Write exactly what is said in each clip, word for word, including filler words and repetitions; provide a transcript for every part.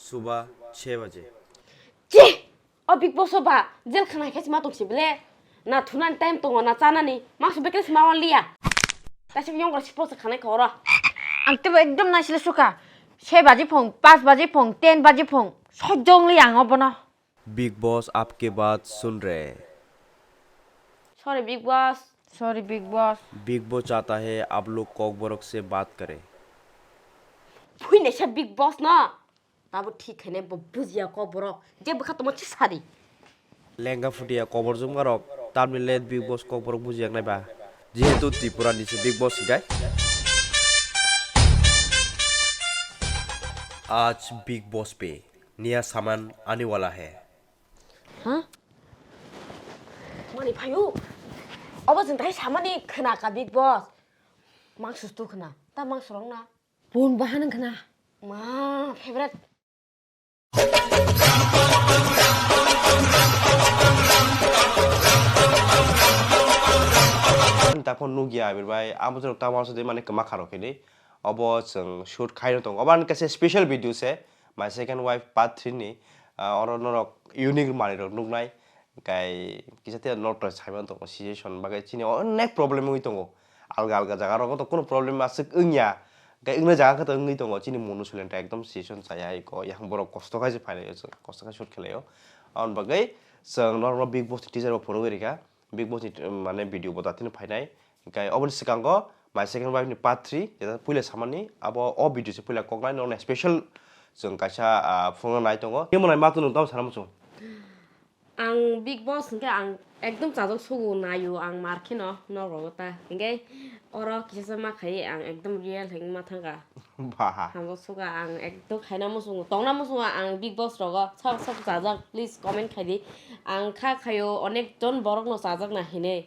सुबह छह बजे। Che! O Big Boss o ba, jel khana khe sima tong sibile. Na thunani time tongo, na chanani, ma su bekle sima wan liya. Ta se yong rok sipo se khana khoro. Ang tebo ekdom naisile suka. Se baji phong, pas baji phong, ten baji phong, sojong liya ang obono. Big boss आपके बात सुन रहे हैं। Sorry, Big Boss. Sorry, Big Boss. Big boss चाहता है आप लोग कॉकबरक से बात करें। Phui naisa Big Boss no. Tabo thik khainai bo bujiya Kokborok. Je bwkha tongma chi sadi. Lenga phutia Kokborok jumgarok. Tamni let Big Boss Kokborok bujiyak nai ba. Jehetu Tripura ni se Big Boss hikai. आज big boss पे नया सामान आने वाला है। Ha? Mani phayu. Obo jeng tai samani khna ka Big Boss. Mangsu tu khna. Ta mangsu rong na. Bun bahan khna. Ma, favorite. Tapon nugya abir bai, abo jero tamo se de mane kema kharo khe de. Obo chwng shoot khaino tongo. Obo ani kaisa special video se, My Second Wife Part three ni, ah, oro norok unique manwi rok nuknai. Kai kisa te norok to saiman tongo, situation bagwi chini onek problem wngwi tongo. Alga alga jaga rogo to kuno problem aswk wngya. Kai wngna jaga khe to wngwi tongo, chini Monu Soileng ta ekdom situation chaya iko, yang borok kosto khai se phailai o, kosto khai shoot khlai o. Aboni bagwi chwng norokno Big Boss ni teaser bo phunugwi rikha. Big Boss ni, um, mane video bo datino phainai. Hinkhe oboni swkango My Second Wife ni part three, jeta puila samani, abo o video se puila koknai, noknai special chwng kaisa, ah, phone nai tongo. Tei monai matwno tamo sana muchung. Ang Big Boss hinkhe ang ekdom chajak sugo naio ang mar kheno nok rogo ta. Hinkhe oro kisa ma khai ang ekdom real hinkhe ma thangka. Baha. Hambo suga ang ekdom khaina musungo, tongna musungo ang Big Boss rogo. Sab sab chajak, please comment khai di. Ang kha khaio onek jon borok no chajak na hine.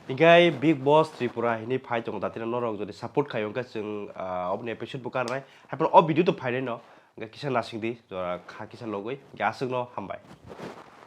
Hinkhe Big Boss Tripura hini phai tongo, datino norok jodi support khaio, hinkhe chwng, ah, oboni episode bo karnai. Haiphano o video to phainai no, hinkhe kisa nasing di, jora kha kisa logoi, hinkhe aswkno hambai.